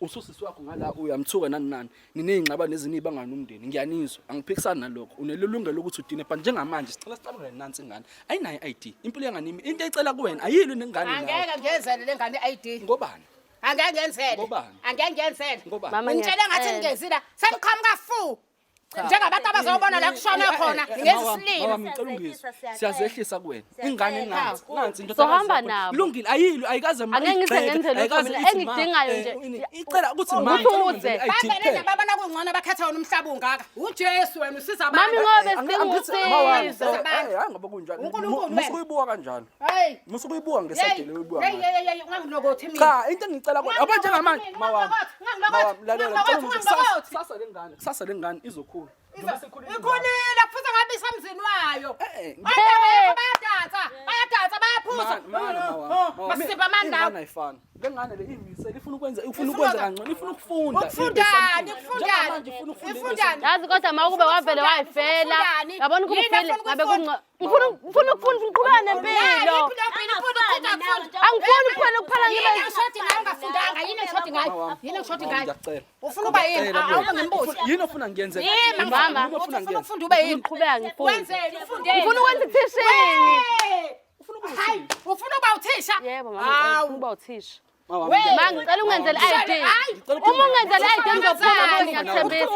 Ususisi wakho ngala uyamthuka nani nani. Niney'ngxabano eziniyibangani umndeni. Ngiyanizwa. Angiphikisani nalokho. Unelungelo lokuthi udine but njengamanje sicela sicabangele nansi ingane. Ayinayo i-ID. Impilo yengane imi. Into eyicela kuwena ayilwi nengane nawe. Angeke ngiyenzele le ngane i-ID. Ngobani? Angeke ngiyenzele. Ngobani? Angeke ngiyenzele. Ngobani? Mama, Ngitshele ngathi ngiyacela. ngenzile. Seniqhamuka fu. Njengabantu abazobona la kushona khona ngezisilima. Mama, ngicela ungizwe. Siyazehlisa kuwena. Ingane nansi. Nansi into. Sohamba nabo. Kulungile ayilwi ayikaze Angeke ngize igxeke, ngenze lutho ayikaze mina. ithi ma, Engikudingayo nje, Icela ukuthi ma ukuthi ngicela uze. ungenzele i-ID Bavele nje kuphela. babona kungcono bakhetha wona umhlaba ungaka. UJesu wena usiza Mami abantu. ngoba Angithi- sidinga ma wami, usizo. hayi ngoba kunjalo. uNkulunkulu Musu wena. kuyibuka kanjalo. Hey. Musu kuyibuka ngesayidi leyo uyibuka Hey ngayo. hey hey ungangilokothi mina. Cha, into engicela kuwena, yabo njengamanje ma wami. Ungangilokothi, Ma wami, lalela, ngicela ungangilokothi, ungizwe. ungangilokothi. Kusasa le ngane, kusasa le ngane izokhula. Njengoba sekhulile ingane. Ikhulile kufuze ngabe isemzini wayo. Eh, eh, Bayadayeka, Bayadansa, bayadansa, bayaphuza. Ma- ma- ma- ma- ma- Masipha mani Ingane nawe. ayifani. Le ngane le iyimisele ifuna ukwenza ifuna Ifuna ukwenza ukwenza- kangcono, ifuna ukufunda. Ukufundani, ibe something. ukufundani. Njengamanje ifuna ukufunda ibe Ifundani. Yazi kodwa ma ukube wavele Ufuna wayifela. ukufundani? Yabona ukuba Yini ufile afuna ngabe ukuyifunda? kungco. Ngifuna ngifuna ukufunda ngiqhubeka nempilo. Angifuni kuphela ukuphela Yini ngibe engishodi ngayo ungafundanga? Yini engishodi ngayo? Yini engishodi Mama, ngayo? ngiyacela. Ufuna uba yini? Ngiyacela Awube kuwena. ngimbuzo. Yini ofuna ngiyenze? Yini, Mama. Yini ofuna Uthi ufuna ngiyenze? ukufunda ube yini? ngiqhubeka ngifunda. Wenzeni ufundeni? Ngifuna ukwenza ithishini. Hey! Hayi, ufuna uba uthisha? Yebo mama, ngifuna Hawu. ukuba uthisha. Mama, We. Ma ngicela ungenzele i-ID. Hayi. Uma ungenzele i-ID ngizophuma ngoba ngiyakuthembisa.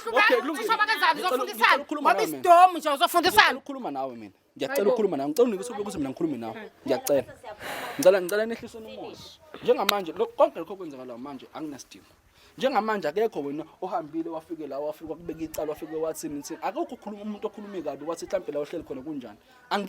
Okay, kulungile. Uthisha bakenzani Ngicela- uzofundisana? ngicela ukukhuluma Ngoba nawe mina. isidomu nje Ngicela uzofundisana. ukukhuluma nawe mina. Ngiyacela ukukhuluma nawe. Ngicela unike isipho ukuthi mina ngikhulume nawe. Ngiyacela. Ngicela ngicela nehlise umoya. Njengamanje konke lokho okwenzakalayo manje anginasidingo. Njengamanje akekho wena ohambile wafike la wafika wakubeka icala wafike wathini thini. Akekho ukhuluma umuntu okhulume kabi wathi mhlambe la uhleli khona kunjani.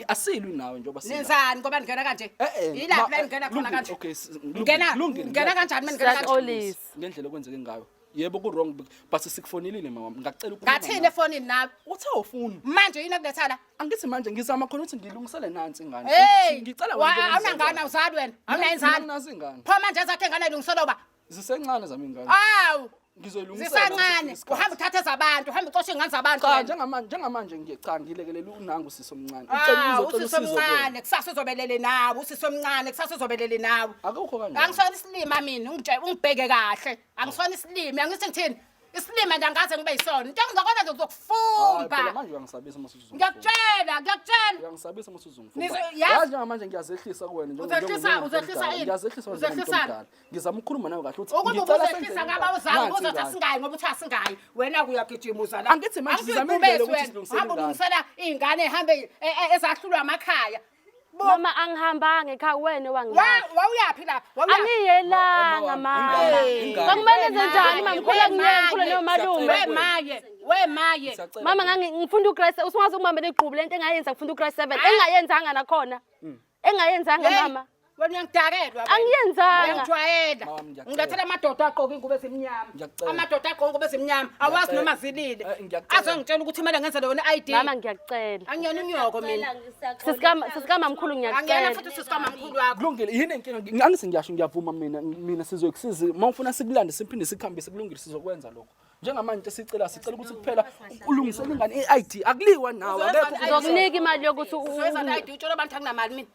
Asilwi nawe njengoba sila. Nenzani ngoba ningena kanje? Eh eh. Yilaphi la ningena khona kulungile, kanje? Okay, Ngena kulungile, ngena kanjani mina ngena kanje? Siyaxolisa. Ngendlela okwenzeke ngayo. Yebo ku wrong but sikufonelile mama. Ngacela ukukhuluma. Ngathini nawe. efonini nawe? Uthe awufuni. Manje yini ekuletha la? Angithi manje ngizama khona ukuthi ngilungisele nansi ingane. Hey, Ngicela wena nje awunangane awuzali wena. Awunayo inzalo. Nginazo ingane. Pho manje ezakhe ingane ilungiselwa uba? Zisencane zami ingane. Awu, Ngizoyilungisela. zisancane. Uhamba uthatha ezabantu, uhamba uxosha ingane zabantu. Cha wena. njengamanje ngiye cha ngilekelela unangu sisi omncane. Ucela Awu, uzocela usisi usizo kuwena. omncane, kusasa uzobelele nawe, usisi omncane, kusasa uzobelele nawe. Akukho kanjalo. Angisona isilima mina, ungitshela ungibheke kahle. Angisona isilima, angithi ngithini? Isilima nje angaze ngibe yisona. Into engizokwenza nje Hayi, ngizokufumba. phela manje uyangisabisa uma usuzongifumba. Ngiyakutshela, ngiyakutshela. Uyangisabisa uma usuzongifumba. Yazi- Yazi njengamanje ngiyazehlisa kuwena Uzehlisa njengomuntu ini? Ngiyazehlisa wena njengomuntu Uzehlisani? omdala. Ngizama ukukhuluma nawe kahle ukuthi Ukuba ngicela ubuzehlisa senzele ngabe ingane. awuzange Nansi ubuzothi ingane. asingayi ngoba uthi asingayi. Wena uyagijima uza la. Angithi manje Angithi sizame uyibhubesi indlela yokuthi wena. silungisele Hamba ingane. ulungisela iy'ngane ehambe ezahlulwa amakhaya. Mama angihambanga ekhaya wena wangilahla. Wawuyaphi lapha? Wawuyaphi? Angiyelanga mama. Ingane, ingane. Kwakumele ngenze njani mama? Ngikhula We ngiyeke ngikhula maye. nomalume. We maye, we maye. Siyacela Mama kuwena. ngangi ngifunda ugrade usungaze ukubambela igqubu lento engayenza ngifunda ugrade 7 engayenzanga nakhona. Engayenzanga Hey, mama. Wena uyangidakelwa wena. Angiyenzanga. Uyangijwayela. Mama, ngiyacela. Ngilethela amadoda agqoke ingubo ezimnyama. Ngiyacela. Amadoda agqoke ingubo ezimnyama. Awazi Ngiyacela. noma zilile. Ngiyacela. Azongitshela ukuthi kumele ngenzele wena i-ID. Mama ngiyakucela. Angiyona unyoko mina. Sisikamamkhulu Angiyona ngiyacela. futhi sisikamamkhulu wakho. Kulungile yini inkinga angithi ngiyasho ngiyavuma mina sizokusiza uma ufuna sikulande siphinde sikuhambise kulungile sizokwenza lokho. Njengamanje into esicela sicela ukuthi kuphela ulungisele ingane i-ID akuliwa nawe Uzoyenza akekho i-ID. Ngizokunika imali yokuthi Uzoyenza i-ID utshela abantu anginamali mina.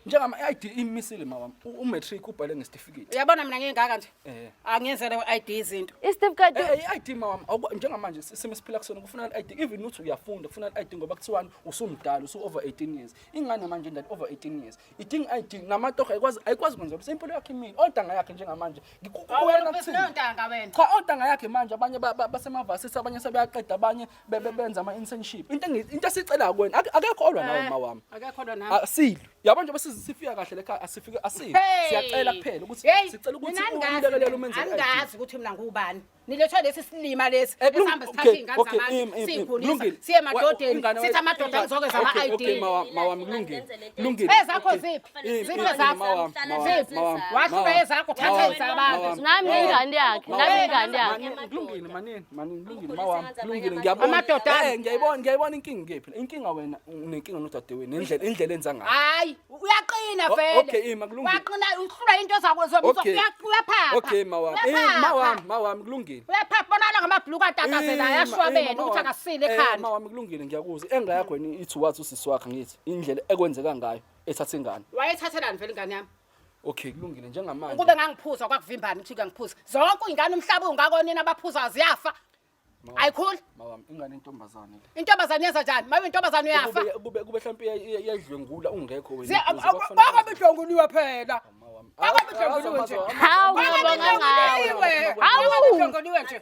njengama i-ID imisile mama umatric ubhale ngesitifiketi. Uyabona mina ngingaka nje. Eh. Angiyenzele i-ID izinto. Isitifiketi I-ID mama njengamanje isimo esiphila kusona kufuna i-ID even uthi uyafunda kufuna i-ID ngoba kuthiwani usumdala usu over 18 years. Ingane manje indala over 18 years. Idinga i-ID namatoho ayikwazi kwenza lutho impilo yakhe imile ontanga yakhe njengamanje ngikuyena kuthini. Unontanga wena. Cha ontanga yakhe manje abanye basemavasithi abanye sebeyaqeda abanye benza ama-internship. Into esicela kuwena akekho olwa nawe mama wami. Akekho lona nami. Asilwi. Yabo nje bese sifika kahle lekhaya asifike asilwi. Hey! Siyacela kuphela ukuthi Hey, sicela ukuthi mina angazi umlekelele mina, umenzele i-ID. Angazi ukuthi mina ngubani. Nilethwe lesi silima lesi Eh, esihamba sithatha okay, iy'ngane okay, zabantu siyikhulisa kulungile. siye emadodeni Ingane sithi amadoda angizokwenza Okay, ama-ID. okay, mawami kulungile. Kulungile. Ezakho Okay. ziphi? Ziphi ezakho? Mawami, mawami, Ziphi? mawami, Wahlula mawami, ezakho uthatha mawami, ezabantu. mawami, Nami mawami, ingane yakhe, nami mawami, ingane yakhe. manini, kulungile manini, manini, kulungile mawami, kulungile ngiyabona. Amadoda ami. Ngiyayibona inkinga kephi. Inkinga wena unenkinga nodadewenu nendlela indlela enza ngayo. Hayi. Hayi, uyaqina vele. Okay, ima, kulungile. Uyaqina, uhlula into zakho zobe Okay. uyaphapha. Okay, mawami. Eh, Uyaphapha. mawami, mawami kulungile. Uyaphapha bonala ngamabhluku atatazelayo Eh, ashwabene ma- ukuthi mawami. akasile Eh, ekhanda. mawami kulungile ngiyakuzwa. Enga yakho yini ithi wathi usisi wakhe ngithi indlela ekwenzeka ngayo ethatha ingane. Wayethathelani vele ingane yami? Okay, kulungile njengamanje. Ukube ngangiphuza kwakuvimbani ukuthi ngangiphuza. Zonke ingane umhlaba ungakonina abaphuza ziyafa. Ayikhuli. Mawami, ingane intombazane le. Intombazane yenza njani? Maye intombazane uyafa. Kube kube kube mhlawumbe iyadlwengula ungekho wena. Kwakabidlwenguliwe phela. Mawami. Kwakabidlwenguliwe nje. Hawu ngiyabonga ngawe. Hawu. Kwakabidlwenguliwe nje.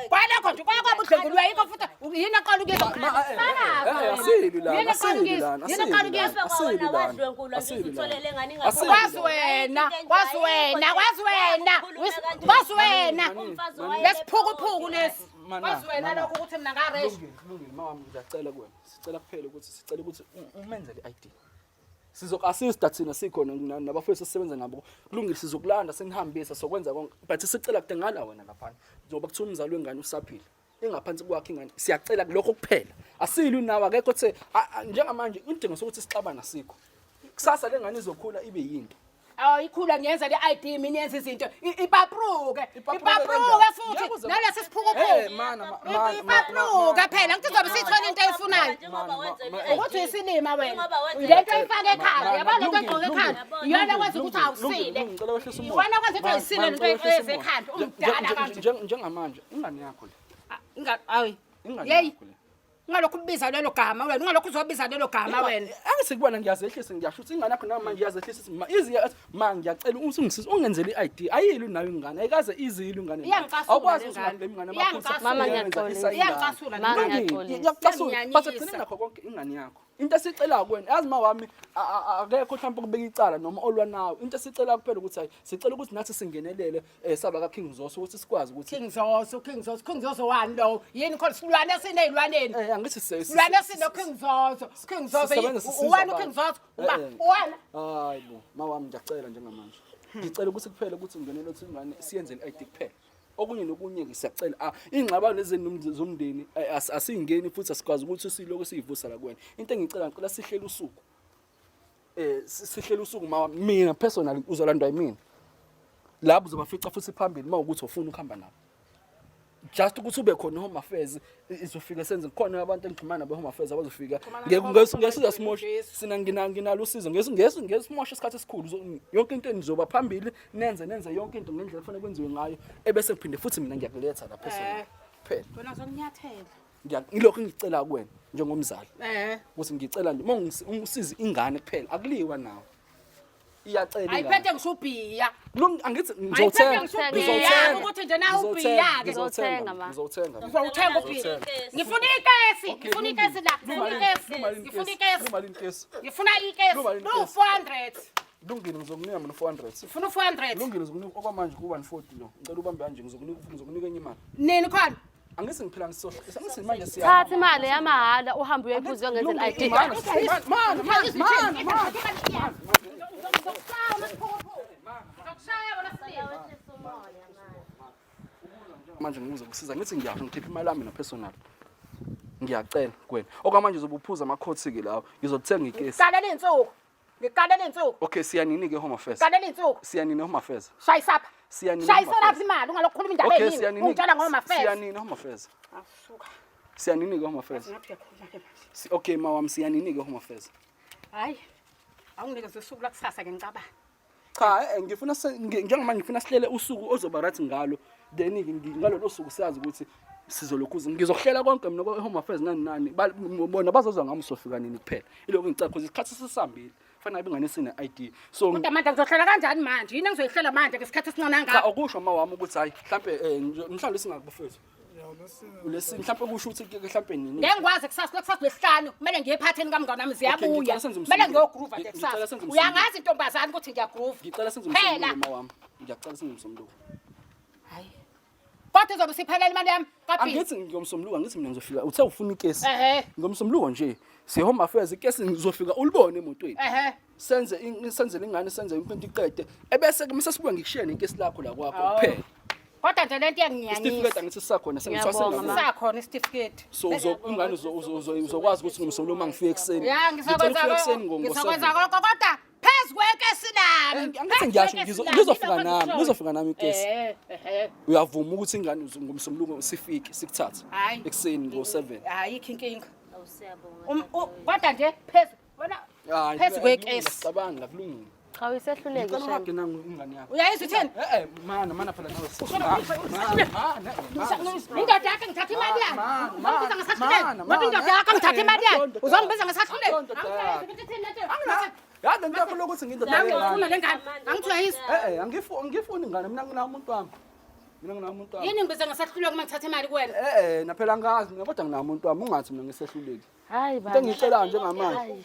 Kwalokho nje kwakabidlwenguliwe yikho futhi yini aqala ukuyizwa. Asili lana, Yini aqala asili ukuyizwa? lana, Yini aqala asili lana, ukuyizwa? asili lana. Wadlwengulwa nje Asili lana. uzitholele ngane Asili Kwazi wena, kwazi wena, kwazi wena, kwazi wena. Lesiphukuphuku lesi. Mana, Kwazi wena mana. lokho ukuthi mina ngareshi. Kulungile, kulungile mawami ngiyacela kuwena. Sicela kuphela ukuthi sicela ukuthi umenzele i-ID. Sizoku-assista thina sikhona nabafowethu esisebenza nabo. Kulungile sizokulanda sinihambise sokwenza konke. But sicela kude ngala wena laphana. Njengoba kuthiwa umzali wengane usaphila. Ingaphansi kwakhe ingane. Siyacela kulokho kuphela. Asilwi nawe akekho othe njengamanje idingo sokuthi sixabane asikho. Kusasa le ngane izokhula ibe yinto. Awu ikhula ngiyenza le ID mina yenza izinto ipapruke Ipapruke ipapruke kanjani? futhi Ngiyakuzwa. nalesi Eh, siphukuphuku mana, ma- ma- ipapruke phela ngithi uzobe siyithola into ayifunayo ukuthi uyisilima wena le nto oyifake ekhanda yabona le nto oyigqoke ekhanda iyona kwenza ukuthi awusile Ngicela wehlise umoya. Iwona kwenza ukuthi awusile Ma- le nto ngicela wehlise oyeze umoya. ekhanda umdala kanje Njengamanje ingane yakho le. Ah, ayi Ingane yeyi yakho le. ungalokhu ubiza lelo gama wena ungalokhu uzobiza lelo gama wena Angithi kubona ngiyazehlisa ngiyasho ukuthi ingane yakho namanje iyazehlisa ithi, ma izi ma ngiyacela usungisize ungenzele i-ID ayilwi nayo ingane ayikaze izilwe ingane nayo. Iyangicasula Awukwazi le ukuthi ngane. ungablame ingane amaphutha Iyangicasula. Mama, uyenza ngiyaxolisa. isa ingane. Iyangicasula Mama, Kulungile, ngiyaxolisa. iyakucasula but Iyangiyanyisa. ekugcineni nakho konke ingane yakho into esicela kuwena yazi ma wami akekho mhlawumbe ukubeka icala noma olwa nawe into esicela kuphela ukuthi hayi sicela ukuthi nathi singenelele saba ka King Zoso ukuthi sikwazi ukuthi King Zoso King Zoso King Zoso wani lowo yini khona silwane esiney'lwaneni angithi silwane esino King Zoso King Zoso Sisebenza sisiza uwani abantu. uKing Zoso uba Eh, eh. uwani Hayi bo, mawami ngiyacela njengamanje. Ngicela ukuthi kuphela ukuthi ungenele uthi ingane siyenze i-ID kuphela. Okunye nokunye ke siyacela. Ah, ingxabano lezi zomndeni asingeni futhi asikwazi ukuthi siloko siyivusa la kuwena. Into engicela ngicela sihlele usuku. Sihlele usuku mawami mina personally uzolandwa yimina. Labo uzobafica futhi phambili mawukuthi ufuna ukuhamba nabo. Just ukuthi ube khona home affairs izofika senze khona abantu engixhumana nabo home affairs abazofika ngeke simoshe sina nginalo usizo ngeke simoshe isikhathi esikhulu yonke into enizoba phambili nenze yonke into ngendlela kufanele kwenziwe ngayo ebese ngiphinde futhi mina ngiyakuletha lapha personally kuphela wena uzokunyathela ngilokhu ngicela kuwena njengomzali ukuthi ngicela nje uma ungisiza ingane kuphela akuliwa nawe iyacela ingane ayiphethe ngisho ubhiya Angithi Ayiphethe ngizothenga ngisho ubhiya ukuthi nje na ubhiya ke Ngizothenga, ma. ngizothenga uzowuthenga ubhiya ngifuna ikesi ngifuna ikesi la ngifuna ikesi ngifuna ikesi Lumalini ikesi ngifuna ikesi Lumalini lu ikesi. 400 Lungile ngizokunika mina 400 ngifuna u400 Lungile ngizokunika okwamanje ku 140 lo ngicela ubambe kanje ngizokunika enye imali nini khona angithi ngiphila ngisosho angithi manje siya Thatha imali yamahhala uhambe uyoyiphuza uyongenzela i-ID. Mana mana mana mana manje ngibuza kusiza ngithi ngiyasho ngikhipha imali yami na personal ngiyacela kuwena okwamanje uzobe uphuza amakhothi ke lawo ngizothenga ikesi Qalela insuku ngiqalela insuku okay siyanini ke home affairs qalela insuku siyanini home affairs shayisapha Siyanini home shayisela affairs imali ungalokhu khuluma indaba okay eyiningi siyanini ungitshela ngoma affairs siyanini home affairs asuka siyanini ke home affairs ngathi uyakhuluma ke manje okay mawami siyanini ke home affairs hayi awunginikeze usuku lakusasa ke ngicabanga cha ngifuna njengamanje ngifuna sihlele usuku ozoba right ngalo then ke ngalolo suku siyazi ukuthi sizolokhuza ngizohlela konke mina ko-home affairs nani nani bona bazozwa ngami usofika nini kuphela ilokhu ngicela cause isikhathi sesihambile fanele abe ingane sine-ID so kodwa manje ngizohlela kanjani manje yini engizoyihlela manje ngesikhathi esincane cha kangaka okusho ma wami ukuthi hayi mhlampe mhlawumbe singakubafethu ulesini mhlampe kusho ukuthi ke mhlampe nini ngeke ngikwazi kusasa kusasa lwesihlanu kumele ngiye ephatheni kamngane wami Okay, ziyabuya ngicela senze kumele umsebenzi. ngiyogruva nje Ngicela kusasa senze umsebenzi. uyangazi intombazane ukuthi ngiyagruva ngicela senze Phela. umsomluko ma wami ngiyacela senze umsomluko hayi kodwa izobe siphelele imali yami kabhizi angithi ngomsomluko angithi mina ngizofika uthe ufuna ikesi ehe ngomsomluko nje siye home affairs ikesi ngizofika ulibone emotweni ehe senze senzele ingane senze into iqede ebese ke mase sibuya ngikushiye nekesi lakho la kwakho kuphela. Kodwa nje lento Isitifiketi iyanginyanyisa. angithi sisakhona sengithwase Ngiyabonga, ngakuwe. ma. Sisakhona isitifiketi. So ingane uzokwazi ukuthi ngomsombuluko uma ngifika ekuseni. Ya Ngicela ngizokwenza ukufika ekuseni ngizokwenza ngo-7. lokho kodwa phezu kwekesi lami. Angithi ngiyasho ngizofika nami, ngizofika nami ikesi. Eh eh. Uyavuma ukuthi ingane ngomsombuluko sifike sikuthathe Hhayi. ekuseni ngo-7. Ayikho inkinga. Awu, siyabonga. Kodwa nje phezu wena Hayi, phezu kwekesi. Cabanga kulungile. Cha uyisehluleki Ngicela shame. uhage nangu ingane yakho. Uyayizwa utheni? Eh mana mana phela nawe. Mana mana. Indoda yakho ngithatha imali yayo. Ma, Uzongibiza ma, ngesahlulelo. ma, Ngoba indoda yakho ngithatha imali yayo. Indoda Uzongibiza ngesahlulelo. Indoda yakho. Angiyizwa ukuthi ithini le nto. Yazi lento yakho lokuthi ngindoda Nami yengane. ngifuna le ngane. Angithi uyayizwa. Eh eh angifuni ingane mina nginawo umuntu wami. Mina nginawo umuntu wami. Yini ngibiza ngesahluleko uma ngithatha imali kuwena? Eh eh naphela angazi mina kodwa nginawo umuntu wami ungathi mina ngisehluleki. Hayi Into baba. engiyicelayo njengamanje.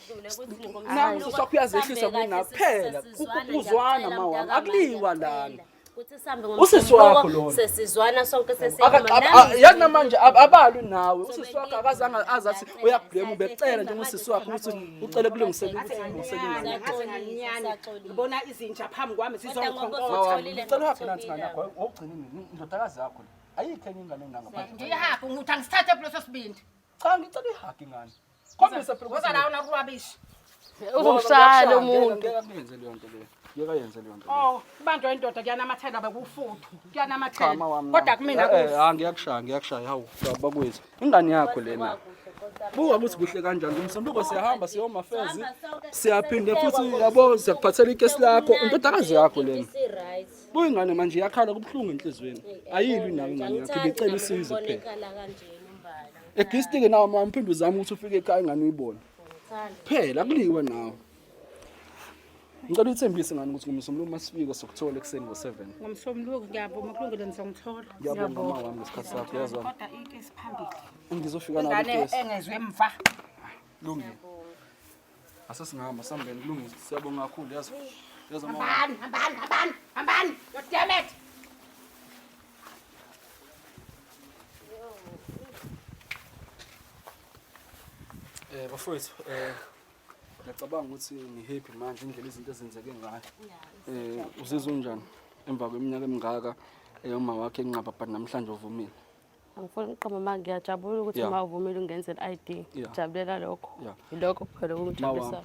Nami usisi wakho uyazehlisa kuna phela kuzwana mawami akuliwa lana. Kuthi sihambe Usisi wakho lona. Sesizwana sonke Yazi namanje abalwi nawe usisi wakho akazange azathi uyakublame ubekucela njengosisi wakho ukuthi ucele kulungisela ukuthi ulungisele ingane yakho. Ngibona izinja phambi kwami zizongikhonkotha. Mawami ngicela uhambe nansi ingane yakho wawugcina ini indodakazi yakho le. Ayikho enye ingane enginayo ngaphandle. Ngiyihagu ngithi angisithathe kuleso sibindi. Cha ngicela ihagi ingane. Khombisa phela Woza la una rubbish. Uzomshaya lo muntu. Ngeke akuyenze leyo nto leyo. Ngeke ayenze leyo nto leyo. Oh, kubanjwa indoda kuyanamathela bekufuthu. Cha Kuyanamathela. mawami. Kodwa kumina Eh, eh, kufa. ah ngiyakushaya ngiyakushaya hawu bakwethu. Ingane yakho lena. Buka ukuthi kuhle kanjani umsombuluko siyahamba siyomafezi. Siyaphinde futhi yabo siyakuphathela ikesi lakho indodakazi yakho lena. Buka ingane manje iyakhala kubuhlungu enhlizweni. Ayilwi nayo ingane yakho ibicela usizo kuphela. Egistike nawe mama uphinde uzame ukuthi ufike ekhaya ingane uyibone. Phela kuliwe nawe. Ngicela uyithembise ngani ukuthi ngomsombuluko masifika sokuthola ekuseni ngo-7. Ngomsombuluko ngiyavuma kulungile nizongithola. Ngiyabonga mama wami ngesikhathi sakho yazwa. Kodwa ikesi phambili. Ngizofika nawe Ingane ikesi. engezwe emva. Lungile. Asesingahamba sambeni kulungile. Siyabonga kakhulu yazi. Yazi mama. Hambani, hambani, hambani, hambani. God damn it. Bafowethu ngiyacabanga ukuthi ngi-happy manje indlela izinto ezenzeke ngayo. Uzizwa unjani emva kweminyaka emingaka uma wakhe enqaba but namhlanje uvumile? Angifuni ukuqamba amanga ngiyajabula ukuthi Yeah. uma uvumile ungenzela i-ID. Yeah. Ngijabulela lokho. Yeah. Yilokho kuphela okungijabulisayo.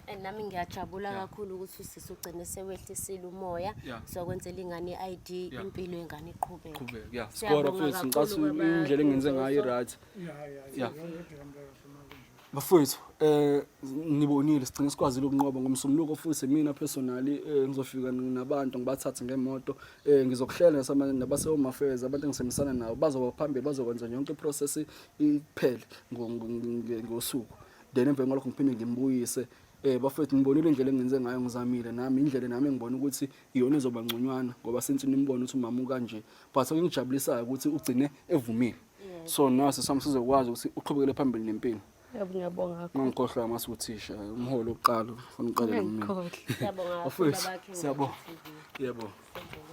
And nami ngiyajabula kakhulu ukuthi usisi ugcine sewehlisile umoya Yeah. sokwenzela ingane i-ID Yeah. impilo yengane iqhubeke. Qhubeka. Yeah, Siyabonga score bafowethu kakhulu ngicathu baba indlela engenze ngayo i-right. Yeah. Bafowethu nibonile sigcine sikwazile ukunqoba ngomsombuluko futhi mina personally ngizofika nabantu ngibathathe ngemoto ngizokuhlela nabase Home Affairs abantu engisebenzisana nabo bazoba phambili bazokwenza yonke iprocess iphele ngosuku then emva kwalokho ngiphinde ngimbuyise bafowethu ngibonile indlela engenze ngayo ngizamile nami indlela nami engibona ukuthi iyona ezoba ngconywana ngoba since nimbona ukuthi umama ukanje but okungijabulisayo ukuthi ugcine evumile so naso sami sizokwazi ukuthi uqhubekele phambili nempilo. Yebo ngiyabonga kakhulu. Ungangikhohlwa mase uthisha umholo wokuqala ufuna uqale nomina. Ngikhohle. Siyabonga kakhulu Bafowethu babakhe siyabonga. Yebo. TV.